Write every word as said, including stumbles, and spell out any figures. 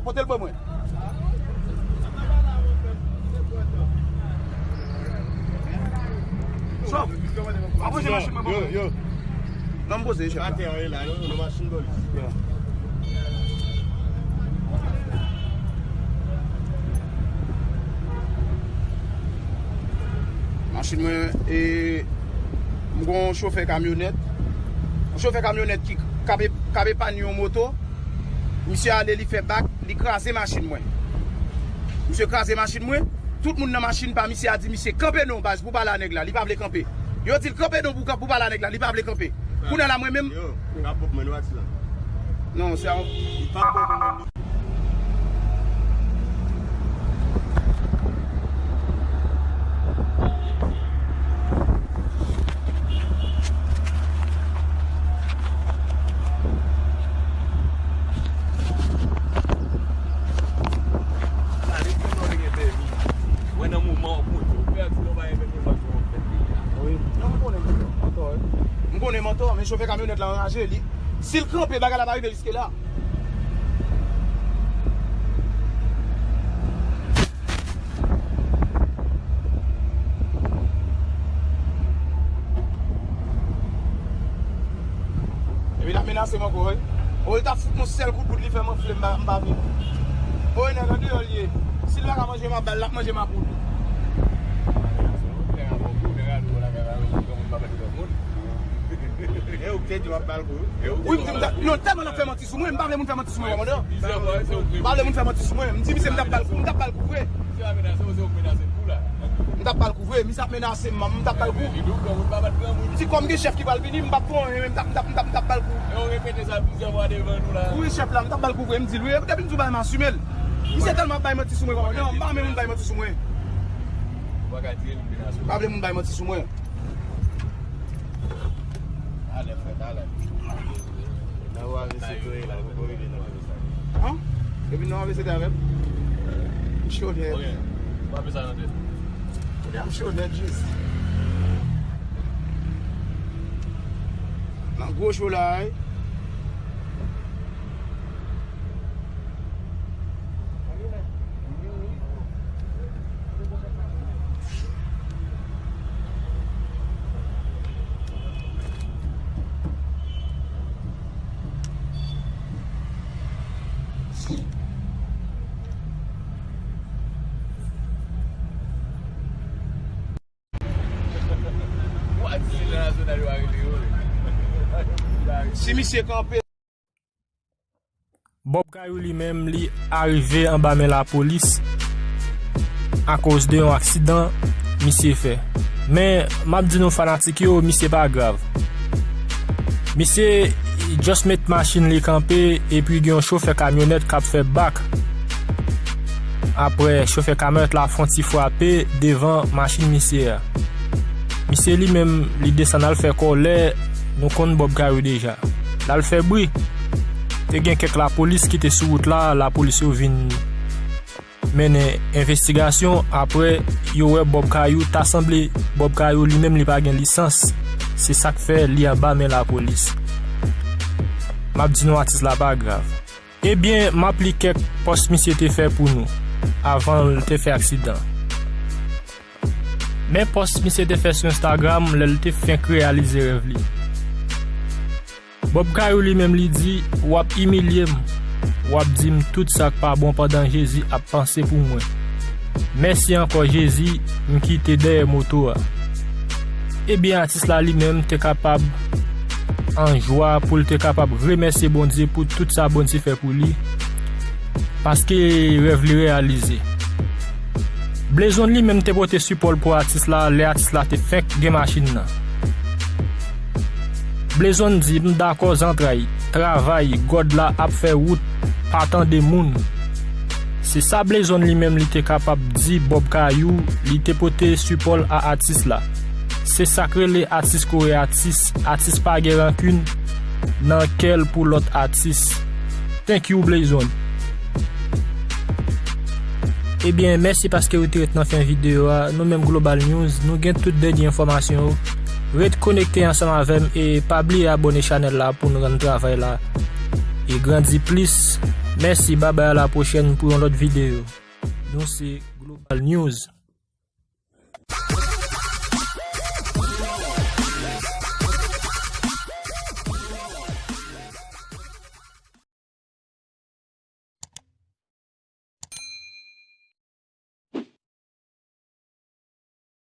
Pote l ban mwen. Chòf, pa manje machin mwen ban mwen. Non, m poze, chèf la. Atè an ye la, non, non, machin polis. Machin mwen, e, m gon chofè kamyonèt. Yon chofè kamyonèt ki k ap e-, k ap epann yon moto. Misye ale, li fè bak, li kraze machin mwen. Misye kraze machin mwen. Tout moun nan machin pa misye a di misye, "Kanpe non, baz, pou pale a nèg la." Li pa vle kanpe. Yo di l, "Kanpe non, pou, pou pale a nèg la." Li pa vle kanpe. Kounye a la, mwen menm. Yo, pa bon mwen, nou ati la. Non, se a. Li pa bon mwen. Wi. Non, m konnen mantò, wi. M konnen mantò, men chofè kamyonèt la anraje, li. Si l kanpe, bagay la pa rive jiske la. Epi l ap menase m ankò, wi. O, li t ap fout m yon sèl kout bout, li fè m anfle, m pa, m pa vin. O, e nèg andeyò l ye. Si l pa ka manje m ap ba l, l ap manje m ak ou tou. Wi, m di m ta, non, tèlman l ap fè manti sou mwen, m pa vle moun fè manti sou mwen, kòmandan. M pa vle moun fè manti sou mwen. M di misye m t ap ba l kou, m t ap ba l kou vre. M t ap ba l kou vre. Misye ap menase m, m t ap ba l kou. M di kòm gen chèf ki pral vini, m p ap fè anyen, men m t ap, m t ap, m t ap, m t ap ba l kou. Wi, chèf la, m t ap ba l kou vre, m di l wi. Depi m di w bay m asime l. Misye tèlman ap bay manti sou mwen, kòmandan, m pa renmen moun bay manti sou mwen. M pa vle moun bay manti sou mwen. Talè, frè, talè. Nan ou A V C tou ye la, ou poko rive nan A V C. An? Epi nan ou A V C te avè m? M cho nèt. Ok. Ou pa fè sa nan tèt. Kounye a m cho nèt jis. Nan gwo cho la, wi. Si misye kanpe. Bob Kayou li menm, li arive anba men lapolis akoz de yon aksidan misye fè. Men, m ap di nou fanatik yo, misye pa grav. Misye just met machin li kanpe, epi gen yon chofè kamyonèt k ap fè bak. Apre, chofè kamyonèt la fè yon ti frape devan machin misye a. Misye li menm, li desann al fè kòlè, nou konn Bob Kayou deja. L al fè bri. Te gen kèk lapolis ki te sou wout la, lapolis yo vin mennen envestigasyon. Apre, yo wè Bob Kayou, ta sanble Bob Kayou li menm li pa gen lisans. Se sa k fè li anba men lapolis. M ap di nou atis la pa grav. Ebyen, m ap li kèk pòs misye te fè pou nou, avan l te fè aksidan. Men pòs misye te fè sou Instagram lè l te fenk reyalize rèv li. Bob Kayou li menm li di, "W ap imilye m, w ap di m tout sa k pa bon pandan Jezi ap panse pou mwen. Mèsi ankò Jezi, m kite dèyè moto a." Ebyen, atis la li menm te kapab an jwa pou l te kapab remèsye Bondye pou tout sa Bondye fè pou li, paske rèv li reyalize. Blezonn li menm te pote sipò l pou atis la lè atis la te fenk gen machin nan. Blezonn di, "M dakò zantray, travay, gòd la ap fè wout, pa tande moun." Se sa Blezonn li menm li te kapab di Bob Kayou, li te pote sipò l a atis la. Se sa k rele atis kore atis, atis pa gen rankin nan kè l pou lòt atis. Thank you, Blazon. Ebyen, mèsi paske ou te ret nan fen videyo a. Nou menm Global News, nou gen tout dènye enfòmasyon yo. Ret konekte ansanm avè m e pa bliye abòne chanèl la pou n rann travay la e grandi plis. Mèsi, babay, a la pwochèn pou yon lòt videyo. Nou se Global News.